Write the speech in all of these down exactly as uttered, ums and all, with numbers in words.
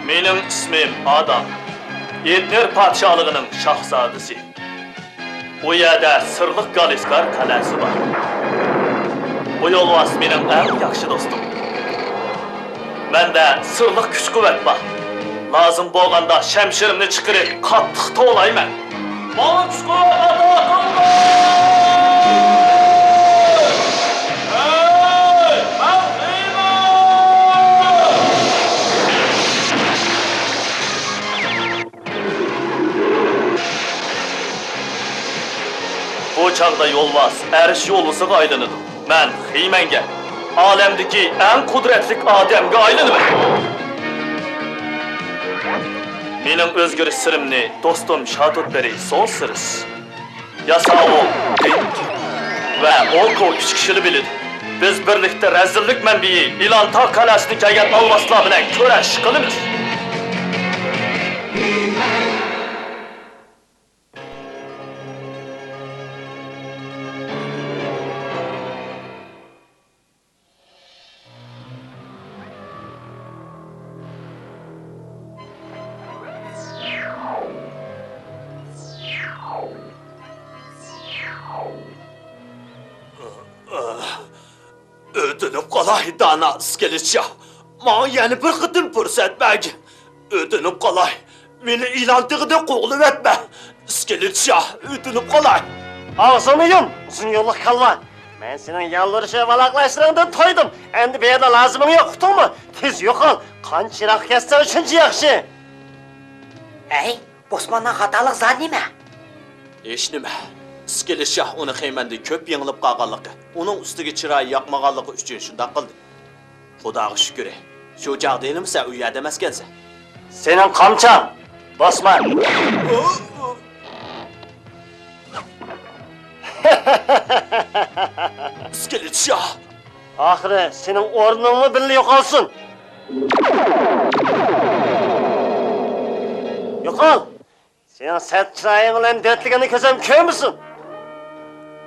مېنىڭ ئىسمىم ئادام، ئېتنېر پادىشاھلىقىنىڭ شاھزادىسى. ئۇ يەردە سىرلىق گالىسكار قەلئەسى بار. بۇ يولۋاس مېنىڭ ئەڭ ياخشى دوستۇم. مەندە سىرلىق كۈچ-قۇۋۋەت بار. لازىم بولغاندا شەمشىرىمنى چىقىرىپ قاتتىق توۋلايمەن. ماڭا كۈچ-قۇۋۋەت ئاتا قىلدى! ھەي، مەن خېمەن! بۇ چاغدا يولۋاس ئەرش يولۋىسىغا ئايلىنىدۇ. مەن خېمەنگە، ئالەمدىكى ئەڭ قۇدرەتلىك ئادەمگە ئايلىنىمەن. مېنىڭ ئۆزگىرىش سىرىمنى دوستۇم شاتۇتبېرى سون سىرىس، ياساۋۇل دېنكى ۋە ئوكو ئۈچ كىشىلا بىلىدۇ. بىز بىرلىكتە رەزىللىك مەنبىيى ئىلانتاغ قەلئەسىدىن كەلگەن ئالۋاستىلار بىلەن كۈرەش قىلىمىز. ئۆتۈنۈپ قالاي، دانا ئىسكىلىت شاھ، ماڭا يەنە بىر قېتىم پۇرسەت بەرگىن. ئۆتۈنۈپ قالاي، مېنى ئىلان تېغىدىن قوغلىۋەتمە. ئىسكىلىت شاھ، ئۆتۈنۈپ قالاي. ئاغزىڭنى يۇم، ئۇزۇن يوللۇق كاللا. مەن سېنىڭ يالۋۇرۇشۇپ ۋالاقلاشلىرىڭدىن تويدۇم. ئەمدى بۇ يەردە لازىمىڭ يوق، ئۇقتۇڭمۇ؟ تېز يوقال، قانچە يىراق كەتسەڭ شۇنچە ياخشى. ھەي، بوسماننىڭ خاتالىقى زادى نېمە؟ ھېچنېمە. ئىسكىلىت شاھ ئۇنى خېمەندە كۆپ يېڭىلىپ قالغانلىقى، ئۇنىڭ ئۈستىگە چىرايى ياقمىغانلىقى ئۈچۈن شۇنداق قىلدى. خۇداغا شۈكرى، شۇ چاغدا ھېلىمۇ سەن ئۇ يەردە ئەمەسكەنسەن. سېنىڭ قامچاڭ، بوسمان! ئىسكىلىت شاھ! ئاخىرى سېنىڭ ئورنۇڭمۇ بىللە يوقالسۇن! يوقال! سېنىڭ سەت چىرايىڭ بىلەن دۆتلىگەننى كۆزۈم كۆرمىسۇن!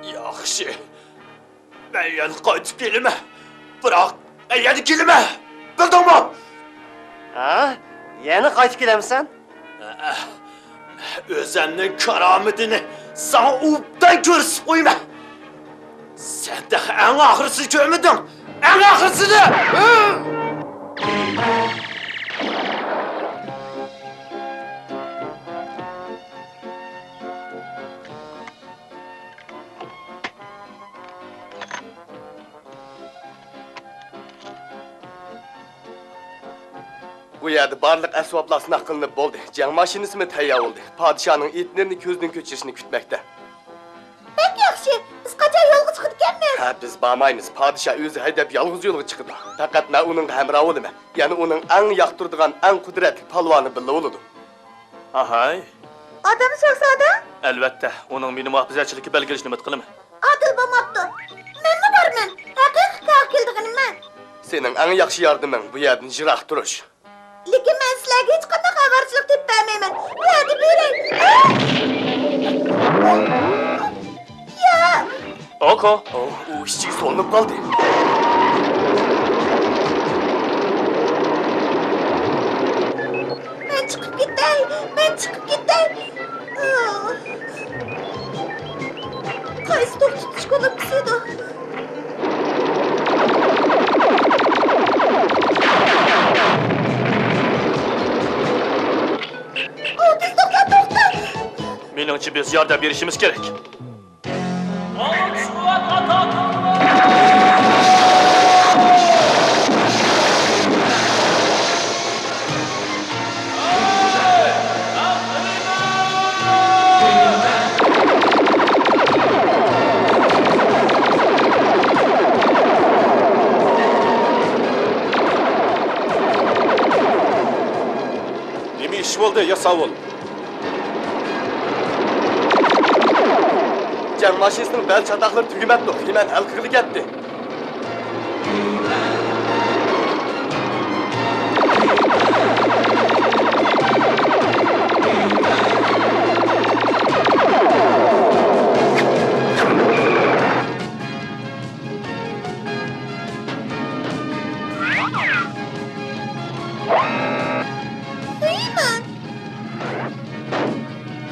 ياخشى. مەن يەنە قايتىپ كېلىمەن. بىراق، مەن يەنە كېلىمەن. بىلدىڭمۇ؟ ھە؟ يەنە قايتىپ كېلەمسەن؟ ئۆزۈمنىڭ كارامىتىنى ساڭا ئوبدان كۆرسىتىپ قويىمەن. سەن تېخى ئەڭ ئاخىرسىنى كۆرمىدىڭ. ئەڭ ئاخىرسىنى! بۇ يەردە بارلىق ئەسۋابلار سىناق قىلىنىپ بولدى. جەڭ ماشىنىسىمۇ تەييار بولدى. پادىشاھنىڭ ئېتنېرنى كۆزدىن كۆچۈرۈشىنى كۈتمەكتە. بەك ياخشى. بىز قاچان يولغا چىقىدىكەنمىز؟ ھە، بىز بارمايمىز. پادىشاھ ئۆزى ھەيدەپ يالغۇز يولغا چىقىدۇ. پەقەت مەن ئۇنىڭغا ھەمراھ بولىمەن. يەنە ئۇنىڭ ئەڭ ياقتۇرىدىغان، ئەڭ قۇدرەتلىك پالۋانى بىللە بولىدۇ. ئاھاي. ئادەم شاھزادە؟ ئەلۋەتتە، ئۇنىڭ مېنى مۇھاپىزەتچىلىككە بەلگىلىشىنى ئۈمىد قىلىمەن. ئادىل بولماپتۇ. مەنمۇ بارىمەن. ھەقىقىي كارغا كېلىدىغىنىم مەن. سېنىڭ ئەڭ ياخشى ياردىمىڭ بۇ يەردىن يىراق تۇرۇش. لېكىن مەن سىلەرگە ھېچقانداق ئاۋارىچىلىك تېپىپ بەرمەيمەن. بۇ يەردە بېرەي. يا! ئوكو. ئۇ ئىشىككە سولىنىپ قالدى. مەن چىقىپ كېتەي، مەن چىقىپ كېتەي. قايسى توختىتىش كۇنۇپكىسىدۇ؟ ئۇ، تېز توختا، توختا! مېنىڭچە، بىز ياردەم بېرىشىمىز كېرەك. نېمە ئىش بولدى، ياساۋۇل؟ جەڭ ماشىنىسىنىڭ بەزى چاتاقلىرى تۈگىمەپتۇ، خېمەن ھەل قىلغىلى كەتتى.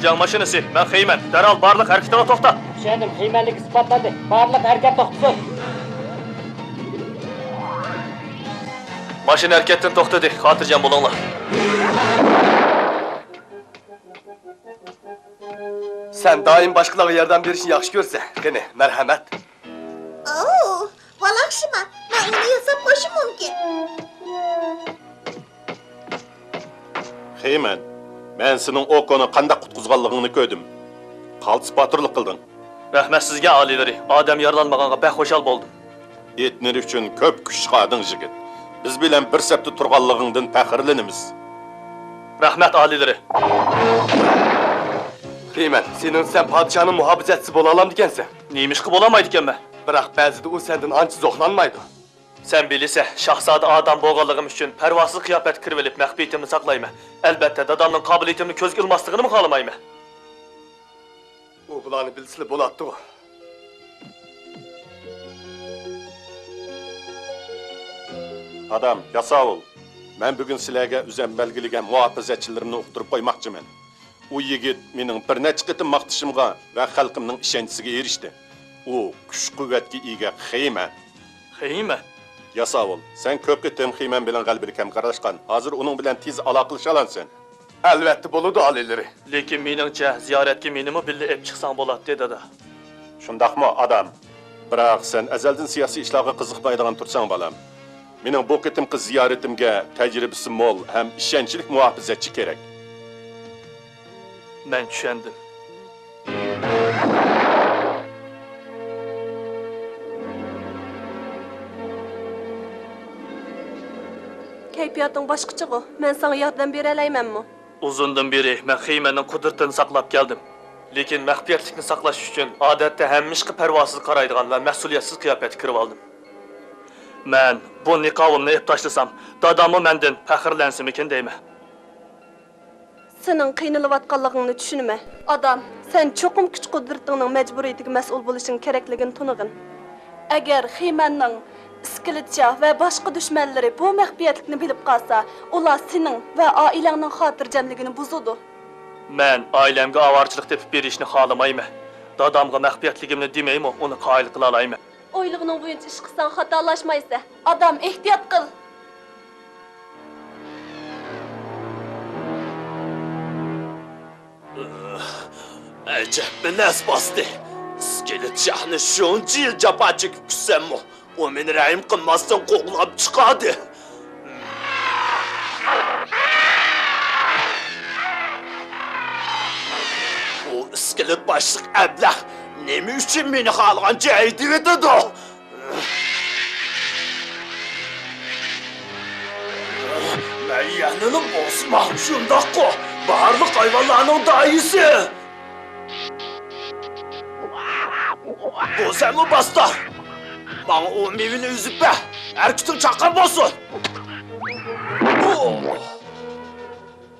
جەڭ ماشىنىسى، مەن خېيمەن. دەرھال بارلىق ھەرىكىتىڭنى توختات. چۈشەندىم، خېيمەنلىك ئىسپاتلاندى. بارلىق ھەرىكەت توختىسۇن. ماشىنا ھەرىكەتتىن توختىدى، خاتىرجەم بولۇڭلار. سەن دائىم باشقىلارغا ياردەم بېرىشنى ياخشى كۆرىسەن. قېنى، مەرھەمەت. ئوو، ۋالاخشىما، مەن ئۇنى ياساپ قويۇشۇم مۇمكىن. خېيمەن، مەن سېنىڭ ئوكونى قانداق قۇتقۇزغانلىقىڭنى كۆردۈم. قالتىس باتۇرلۇق قىلدىڭ. رەھمەت سىزگە، ئالىيلىرى. ئادەم يارىلانمىغانغا بەك خۇشال بولدۇم. ئېتنىرى ئۈچۈن كۆپ كۈچ چىقاردىڭ، يىگىت. بىز بىلەن بىر سەپتە تۇرغانلىقىڭدىن پەخىرلىنىمىز. رەھمەت، ئالىيلىرى. خېيمەن، سېنىڭ دېسەم پادىشاھنىڭ مۇھاپىزەتچىسى بولالامدىكەنسەن؟ نېمىشقا بولالمايدىكەنمەن؟ بىراق بەزىدە ئۇ سەندىن ئانچە زوقلانمايدۇ. سەن بىلىسەن، شاھزادە ئادەم بولغانلىقىم ئۈچۈن پەرۋاسىز قىياپەتكە كىرىۋېلىپ مەخپىيىتىمنى ساقلايمەن. ئەلۋەتتە، دادامنىڭ قابىلىيىتىمنى كۆزگە ئىلماسلىقىنىمۇ خالىمايمەن. ئۇ بۇلارنى بىلسىلا بولاتتىغۇ. ئادام، ياساۋۇل، مەن بۈگۈن سىلەرگە ئۆزۈم بەلگىلىگەن مۇھاپىزەتچىلىرىمنى ئۇقتۇرۇپ قويماقچىمەن. ئۇ يىگىت مېنىڭ بىر نەچچە قېتىم ماختىشىمغا ۋە خەلقىمنىڭ ئىشەنچىسىگە ئېرىشتى. ئۇ كۈچ-قۇۋۋەتكە ئىگە خېيمەن. خېيمەن؟ ياساۋۇل، سەن كۆپ قېتىم خېيمەن بىلەن غەلىبىلىك ھەمكارلاشقان. ھازىر ئۇنىڭ بىلەن تېز ئالاقىلىشالامسەن؟ ئەلۋەتتە بولىدۇ، ئالىيلىرى. لېكىن مېنىڭچە، زىيارەتكە مېنىمۇ بىللە ئېلىپ چىقساڭ بولاتتى، دادا. شۇنداقمۇ، ئادام؟ بىراق سەن ئەزەلدىن سىياسىي ئىشلارغا قىزىقمايدىغان تۇرساڭ، بالام. مېنىڭ بۇ قېتىمقى زىيارىتىمگە تەجرىبىسى مول ھەم ئىشەنچلىك مۇھاپىزەتچى كېرەك. مەن چۈشەندىم. كەيپىياتىڭ باشقىچىغۇ؟ مەن ساڭا ياردەم بېرەلەيمەنمۇ؟ ئۇزۇندىن بېرى مەن خېيمەننىڭ قۇدرىتىنى ساقلاپ كەلدىم. لېكىن مەخپىيەتلىكنى ساقلاش ئۈچۈن، ئادەتتە ھەممە ئىشقا پەرۋاسىز قارايدىغان ۋە مەسئۇلىيەتسىز قىياپەتكە كىرىۋالدىم. مەن بۇ نىقابىمنى ئېلىپ تاشلىسام، داداممۇ مەندىن پەخىرلەنسىمىكىن دەيمەن. سېنىڭ قىينىلىۋاتقانلىقىڭنى چۈشىنىمەن. ئادام، سەن چوقۇم كۈچ-قۇدرىتىڭنىڭ مەجبۇرىيىتىگە مەسئۇل بولۇشۇڭ كېرەكلىكىنى تونۇغىن. ئەگەر خېيمەننىڭ ئىسكىلىتچا ۋە باشقا دۈشمەنلىرى بۇ مەخپىيەتلىكنى بىلىپ قالسا، ئۇلار سېنىڭ ۋە ئائىلەڭنىڭ خاتىرجەملىكىنى بۇزىدۇ. مەن ئائىلەمگە ئاۋارىچىلىك تېپىپ بېرىشنى خالىمايمەن. دادامغا مەخپىيەتلىكىمنى دېمەيمۇ، ئۇنى قايىل قىلالايمەن. ئويلىغىنىڭ بويىچە ئىش قىلساڭ خاتالاشمايسەن. ئادام، ئېھتىيات قىل! ئەجەبمۇ نەس باستى. ئىسكىلىت شاھنى شۇنچە يىل جاپا چېكىپ كۈتسەممۇ، ئۇ مېنى رەھىم قىلماستىن قوغلاپ چىقاردى. ئۇ ئىسكىلىت باشلىق ئەبلەخ نېمە ئۈچۈن مېنى خالىغانچە ھەيدىۋېتىدۇ؟ مەن يەنىلا بوسما، شۇنداققۇ؟ بارلىق ھايۋانلارنىڭ داھىيسى! بۇ سەنمۇ باستا! ماڭا ئۇ مېۋىنى ئۈزۈپ بەر! ھەرىكىتىڭ چاققان بولسۇن!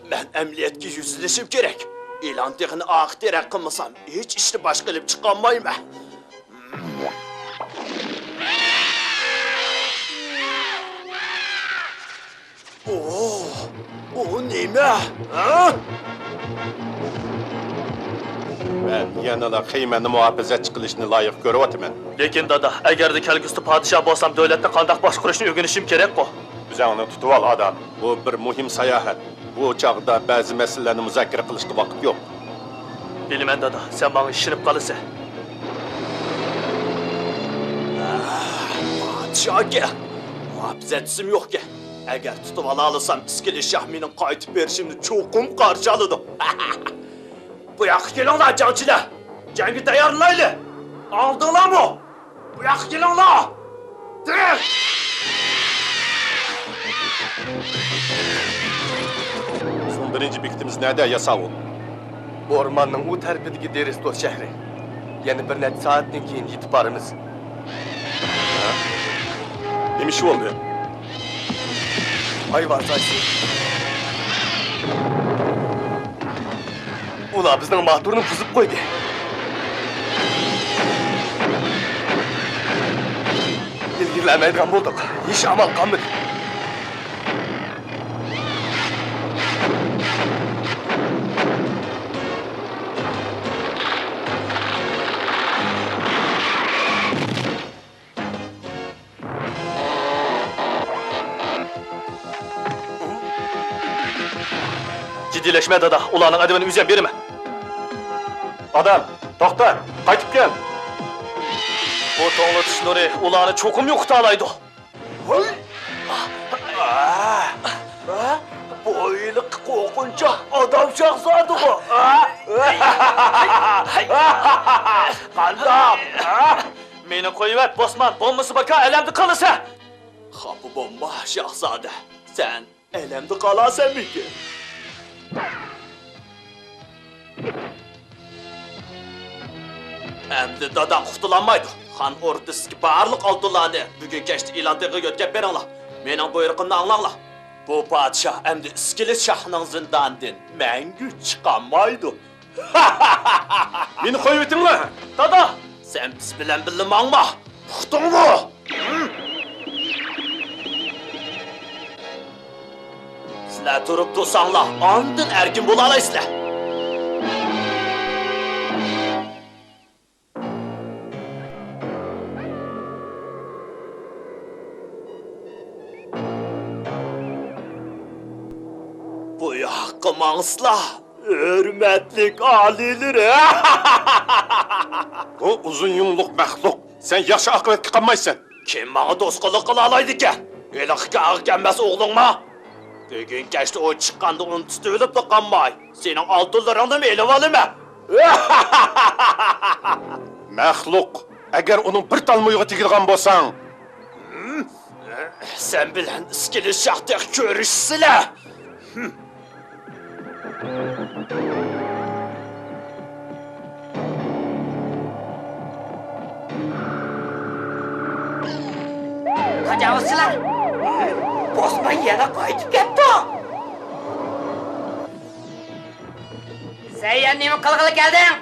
مەن ئەمەلىيەتكە يۈزلىنىشىم كېرەك. ئىلان تېغىنى ئارقا تىرەك قىلمىسام، ھېچ ئىشنى باشقا ئېلىپ چىقالمايمەن. ئوھ، ئۇ نېمە؟ ھە؟ مەن يەنىلا خېيمەننى مۇھاپىزەتچى قىلىشنى لايىق كۆرۈۋاتىمەن. لېكىن دادا، ئەگەردە كەلگۈسىدە پادىشاھ بولسام، دۆلەتنى قانداق باشقۇرۇشنى ئۆگىنىشىم كېرەكقۇ. ئۆزۈڭنى تۇتۇۋال، ئادام. بۇ بىر مۇھىم ساياھەت. بۇ چاغدا بەزى مەسىلىلەرنى مۇزاكىرە قىلىشقا ۋاقىت يوق. بىلىمەن، دادا، سەن ماڭا ئىشىنىپ قالىسەن. پادىشاھكەن، مۇھاپىزەتچىسىمۇ يوقكەن. ئەگەر تۇتۇۋالالىسام، ئىسكىلىت شاھ مېنىڭ قايتىپ بېرىشىمنى چوقۇم قارشى ئالىدۇ. بۇ ياققا كېلىڭلار، جەڭچىلەر! جەڭگە تەييارلىنايلى! ئاڭلىدىڭلارمۇ؟ بۇ ياققا كېلىڭلار! تېز! بىزنىڭ بىرىنچى بېكىتىمىز نەدە، ياساۋۇل؟ ئورماننىڭ ئۇ تەرىپىدىكى دېرېستوس شەھىرى. يەنە بىر نەچچە سائەتتىن كېيىن يېتىپ بارىمىز. نېمە ئىش بولدى؟ ھايۋان سايىسى. ئۇلار بىزنىڭ ماتورنى بۇزۇپ قويدى. ئىلگىرىلەلمەيدىغان بولدۇق. ھېچ ئامال قالمىدى. جىلەشمە دادا، ئۇلارنىڭ ئەدىپىنى ئۆزۈم بېرىمەن. ئادەم، توختا، قايتىپ كەل. بۇ توڭلىتىش نۇرى ئۇلارنى چوقۇم يوقىتالايدۇ. ھوي! بۇ ھېلىقى قورقۇنچاق ئادەم شاھزادىغۇ. قانداق؟ مېنى قويۇۋەت، بوسمان، بولمىسا باكا ئەلەمدە قالىسەن. خاپا بولما، شاھزادە. سەن ئەلەمدە قالارسەنمىكىن؟ ئەمدى داداڭ قۇتۇلالمايدۇ. خان ئوردىسىدىكى بارلىق ئالتۇنلارنى بۈگۈن كەچتە ئىلان تېغىغا يۆتكەپ بېرىڭلار. مېنىڭ بۇيرۇقۇمنى ئاڭلاڭلار. بۇ پادىشاھ ئەمدى ئىسكىلىت شاھنىڭ زىندانىدىن مەڭگۈ چىقالمايدۇ. مېنى قويۇۋېتىڭلار! دادا! سەن بىز بىلەن بىللە ماڭما! ئۇقتۇڭمۇ؟ سىلەر تۇرۇپ تۇرساڭلار، ئاندىن ئەركىن بولالايسىلەر. بۇ ياققا ماڭسىلا، ھۆرمەتلىك ئالىيلىرى! بۇ ئۇزۇن يۇڭلۇق مەخلۇق، سەن ياخشى ئاقىۋەتكە قالمايسەن. كىم ماڭا توسقۇنلۇق قىلالايدىكەن؟ ھېلىقى كاغا ئەمەس ئوغلۇڭما؟ بۈگۈن كەچتە ئۇ چىققاندا ئۇنى تۇتۇۋېلىپلا قالماي، سېنىڭ ئالتۇنلىرىڭنىمۇ ئېلىۋالىمەن. مەخلۇق، ئەگەر ئۇنىڭ بىر تال مويىغا تېگىدىغان بولساڭ. سەن بىلەن ئىسكىلىت شاھ تېخى كۆرۈشىسىلەر. تاجاۋۇزچىلار! بوسمان يەنە قايتىپ كەپتۇ! سەن يەنە نېمە قىلغىلى كەلدىڭ؟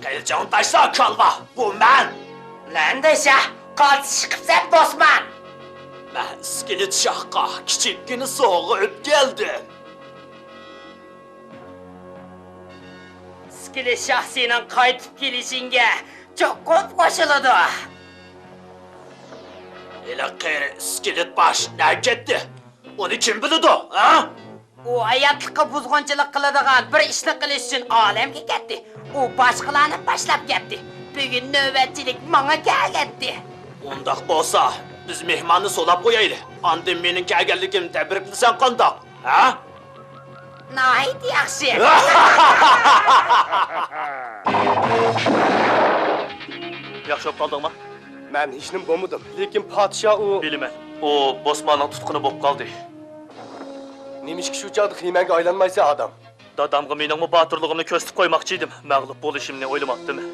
قىلىچىڭنى تاشلا، كالۋا! بۇ مەن! لەندە شاھ، قالتىس چىقىپسەن، بوسمان! مەن ئىسكىلىت شاھقا كىچىككىنە سوۋغا ئېلىپ كەلدىم. ئىسكىلىت شاھ سېنىڭ قايتىپ كېلىشىڭگە چوقۇم قوشۇلىدۇ. ھېلىقى قېرى ئىسكىلىت باش نەگە كەتتى؟ ئۇنى كىم بىلىدۇ، ھە؟ ئۇ ھاياتلىققا بۇزغۇنچىلىق قىلىدىغان بىر ئىشنى قىلىش ئۈچۈن ئالەمگە كەتتى. ئۇ باشقىلارنى باشلاپ كەتتى. بۈگۈن نۆۋەتچىلىك ماڭا كەلگەنتى. ئۇنداق بولسا، بىز مېھماننى سولاپ قويايلى. ئاندىن مېنىڭ كەلگەنلىكىمنى تەبرىكلىسەڭ قانداق، ھە؟ ناھايىتى ياخشى. ياخشى بولۇپ قالدىڭما؟ مەن ھېچنېمە بولمىدىم، لېكىن پادىشاھ ئۇ. بىلىمەن، ئۇ بوسماننىڭ تۇتقۇنى بولۇپ قالدى. نېمىشقا شۇ چاغدا خىمەنگە ئايلانمايسەن، ئادام؟ دادامغا مېنىڭمۇ باتۇرلۇقۇمنى كۆرسىتىپ قويماقچى ئىدىم، مەغلۇپ بولۇشۇمنى ئويلىماپتىمەن.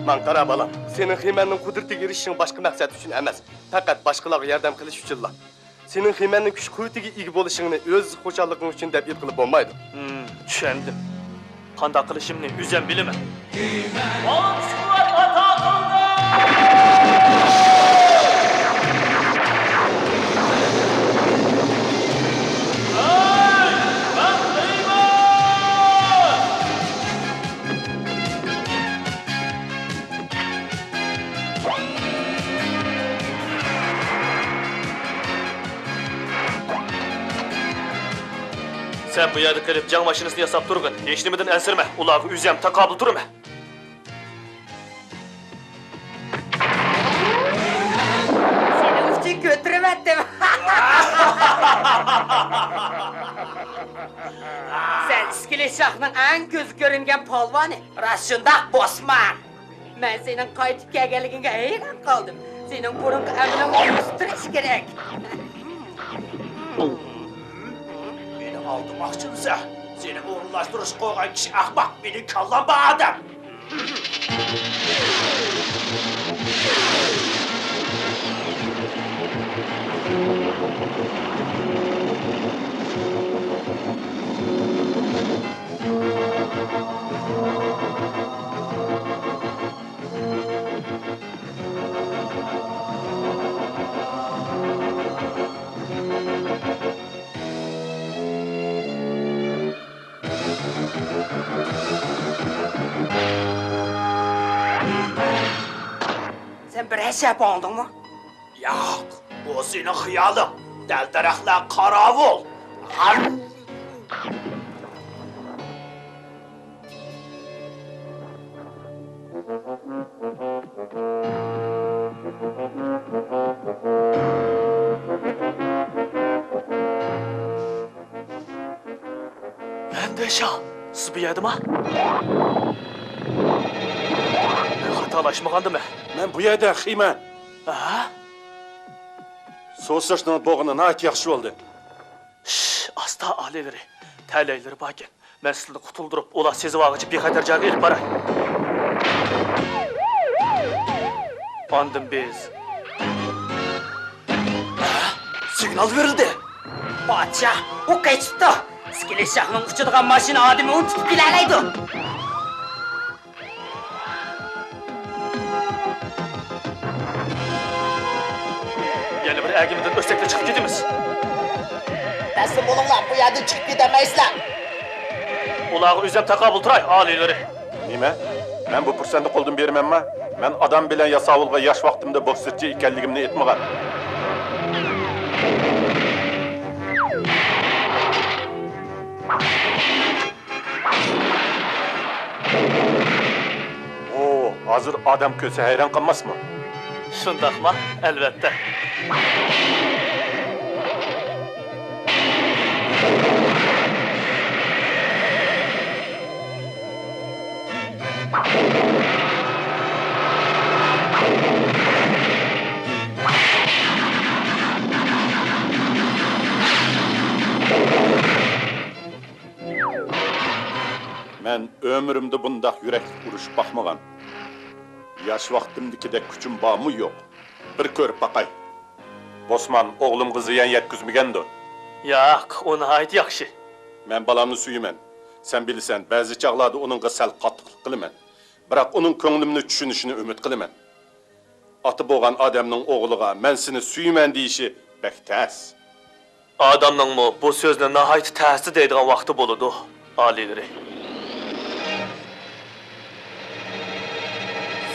ماڭا قارا، بالام، سېنىڭ خىمەننىڭ قۇدرىتىگە ئېرىشىشىڭ باشقا مەقسەت ئۈچۈن ئەمەس، پەقەت باشقىلارغا ياردەم قىلىش ئۈچۈنلا. سېنىڭ خىمەننىڭ كۈچ-قۇۋۋىتىگە ئىگە بولۇشۇڭنى ئۆز خۇشاللىقىڭ ئۈچۈن دەپ ئېيتقىلى بولمايدۇ. ھىم، چۈشەندىم. قانداق قىلىشىمنى ئۆزۈم بىلىمەن. ماڭا كۈچ-قۇۋۋەت ئاتا قىلدى! ھەي، مەن دەيمەن! سەن بۇ يەردە قېلىپ جەڭ ماشىنىسىنى ياساپ تۇرغىن. ھېچنېمىدىن ئەنسىرىمە، ئۇلارغا ئۆزۈم تاقابىل تۇرىمەن. سېنىڭ ئۈچۈن كۆتۈرۈۋەتتىم. سەن ئىسكىلىت شاھنىڭ ئەڭ كۆزگە كۆرۈنگەن پالۋانى. راست شۇنداق، بوسمان. مەن سېنىڭ قايتىپ كەلگەنلىكىڭگە ھەيران قالدىم. سېنىڭ بۇرۇنقى ئەمىلىڭنى ئۆزگەرتىش كېرەك. مېنى ئالدىماقچىمسەن؟ سېنى ئورۇنلاشتۇرۇشقا قويغان كىشى ئەخمەق، مېنىڭ كاللام بار ئادەم. سەن بىرەر شەپە ئاڭلىدىڭمۇ؟ ياق، بۇ سېنىڭ خىيالىڭ. دەل-دەرەخلەر قاراۋۇل! شاھ، سىز بۇ يەردىما؟ مەن خاتالاشمىغاندىمەن؟ مەن بۇ يەردە، خىمەن. ھە؟ سوسۇرۇشنىڭ بولغىنى ناھايىتى ياخشى بولدى. شش، ئاستا ئالىيلىرى، تەلەيلىرى باركەن. مەن سىلىنى قۇتۇلدۇرۇپ، ئۇلار سېزىۋالغۇچە بىخەتەر جايغا ئېلىپ باراي. ئاندىن بىز. سىگنال بېرىلدى. پادىشاھ، ئۇ قېچىپتۇ. ئىسكىلىت شاھنىڭ ئۇچىدىغان ماشىنا ئادىمى ئۇنى تۇتۇپ كېلەلەيدۇ. يەنە بىر ئەگىمدىن ئۆتسەكلا چىقىپ كېتىمىز. تەسلىم بولۇڭلار، بۇ يەردىن چىقىپ كېتەلمەيسىلەر. ئۇلارغا ئۆزۈم تاقابىل تۇراي، ئالىيلىرى. نېمە؟ مەن بۇ پۇرسەتنى قولدىن بېرىمەنما؟ مەن ئادام بىلەن ياساۋۇلغا ياش ۋاقتىمدا بوكسچى ئىكەنلىكىمنى ئېيتمىغان. ئۇ ھازىر ئادەم كۆرسە ھەيران قالماسمۇ؟ شۇنداقما؟ ئەلۋەتتە. مەن ئۆمرۈمدە بۇنداق يۈرەكلىك ئۇرۇشۇپ باقمىغان. ياش ۋاقتىمدىكىدەك كۈچۈم بارمۇ يوق؟ بىر كۆرۈپ باقاي. بوسمان ئوغلۇمغا زىيان يەتكۈزمىگەندۇ؟ ياق، ئۇ ناھايىتى ياخشى. مەن بالامنى سۆيىمەن. سەن بىلىسەن، بەزى چاغلاردا ئۇنىڭغا سەل قاتتىقلىق قىلىمەن. بىراق ئۇنىڭ كۆڭلۈمنى چۈشىنىشىنى ئۈمىد قىلىمەن. ئاتا بولغان ئادەمنىڭ ئوغلىغا «مەن سېنى سۆيىمەن» دېيىشى بەك تەس. ئادەمنىڭمۇ بۇ سۆزنى ناھايىتى تەستە دەيدىغان ۋاقتى بولىدۇ، ئالىيلىرى.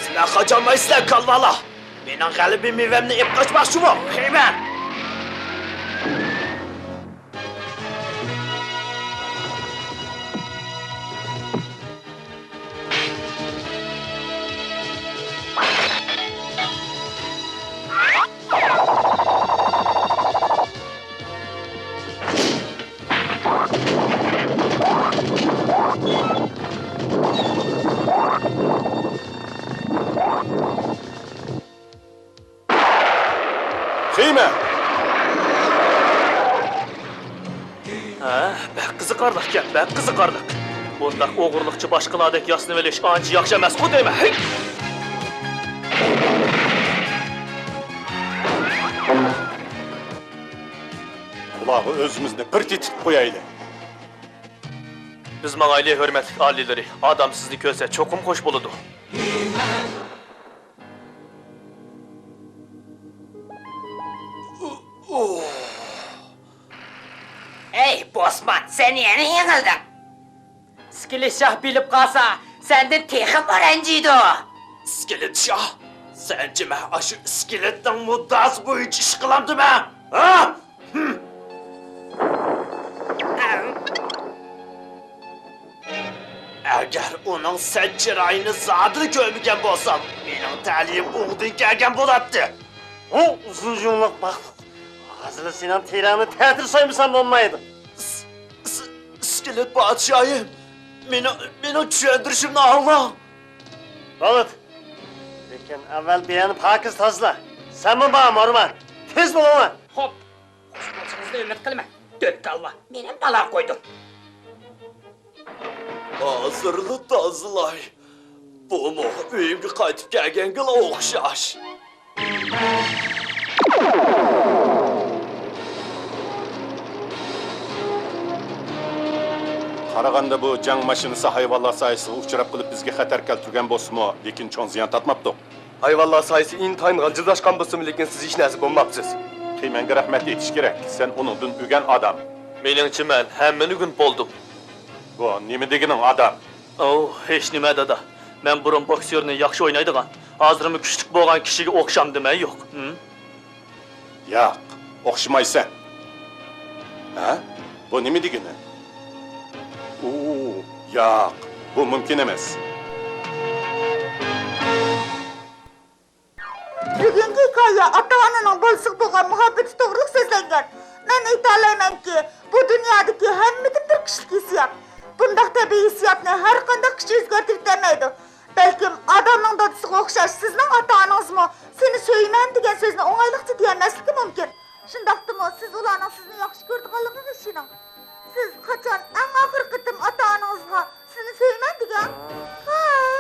سىلەر قاچالمايسىلەر، كالۋالار! مېنىڭ غەلىبە مېۋەمنى ئېلىپ قاچماقچىمۇ؟ خىمەن! خىمەن! ھە، بەك قىزىقارلىقكەن، بەك قىزىقارلىق. بۇنداق ئوغرىلىقچە باشقىلاردەك ياسىنىۋېلىش ئانچە ياخشى ئەمەسقۇ دەيمەن. ھەي! بۇلارغا ئۆزىمىزنى بىر تېتىتىپ قويايلى. بىز ماڭايلى، ھۆرمەتلىك ئالىيلىرى. ئادەم سىزنى كۆرسە چوقۇم خۇش بولىدۇ. ئەي، بوسمان، سەن يەنە يېڭىلدىڭ. ئىسكىلىت شاھ بىلىپ قالسا، سەندىن تېخىمۇ رەنجىيدۇ. ئىسكىلىت شاھ، سەنچە مەن ئاشۇ ئىسكىلىتنىڭ مۇددىئاسى بويىچە ئىش قىلامدىمەن؟ ھە؟ ھىم. ئەگەر ئۇنىڭ سەت چىرايىنى زادىلا كۆرمىگەن بولسام، مېنىڭ تەلىيىم ئوڭدىن كەلگەن بولاتتى. ھۇ، ئۇزۇن يۇڭلۇق مەخلۇق. ھازىرلا سېنىڭ تېرەڭنى تەتۈر سويمىسام بولمايدۇ. ئىس-، ئىس-، ئىسكىلىت پادىشاھىم، مېنىڭ، مېنىڭ چۈشەندۈرۈشۈمنى ئاڭلاڭ. بولدى. لېكىن ئەۋۋەل بۇ يەرنى پاكىز تازىلا. سەنمۇ بار، مورمان. تېز بولۇڭلار. خوپ. خۇش بولۇشىڭىزنى ئۈمىد قىلىمەن. دۆت كالۋا، مېنىمۇ بالا قويدۇڭ. ھازىرلا تازىلاي. بۇمۇ ئۆيۈمگە قايتىپ كەلگەنگىلا ئوخشاش. قارىغاندا بۇ جەڭ ماشىنىسى ھايۋانلار سايىسىغا ئۇچراپ قېلىپ بىزگە خەتەر كەلتۈرگەن بولسىمۇ، لېكىن چوڭ زىيان تارتماپتۇ. ھايۋانلار سايىسى ئىنتايىن غىجىلداشقان بولسىمۇ، لېكىن سىز ھېچ نەرسە بولماپسىز. خىمەنگە رەھمەت ئېيتىش كېرەك، سەن ئۇنىڭدىن ئۆگەن ئادەم. مېنىڭچە مەن ھەممىنى ئۆگىنىپ بولدۇم. بۇ نېمە دېگىنىڭ، ئادەم؟ ئوۋ، ھېچنېمە، دادا. مەن بۇرۇن بوكسيورنى ياخشى ئوينايدىغان، ھازىرمۇ كۈچلۈك بولغان كىشىگە ئوخشامدىمەن؟ يوق. ھىم؟ ياق، ئوخشىمايسەن. ھە؟ بۇ نېمە دېگىنى؟ ئۇ، ياق، بۇ مۇمكىن ئەمەس. بۈگۈنكى ھېكايە ئاتا-ئانىنىڭ بالىسىغا بولغان مۇھەببىتى توغرىلىق سۆزلەنگەن. مەن ئېيتالايمەنكى، بۇ دۇنيادىكى ھەممىدىن بىر كىشىلىك ھېسسىيات. بۇ بۇ ھېسسىياتنى ھەر قانداق كۈچ ئۆزگەرتىۋېتەلمەيدۇ. بەلكىم ئادامنىڭ دادىسىغا ئوخشاش سىزنىڭ ئاتا-ئانىڭىزمۇ سېنى سۆيىمەن دېگەن سۆزنى ئوڭايلىقچە دېيەلمەسلىكى مۇمكىن. شۇنداقتىمۇ سىز ئۇلارنىڭ سىزنى ياخشى كۆرىدىغانلىقىغا ئىشىنىڭ. سىز قاچان ئەڭ ئاخىرقى قېتىم ئاتا-ئانىڭىزغا سىزنى سۆيىمەن دېگەن؟ ھە؟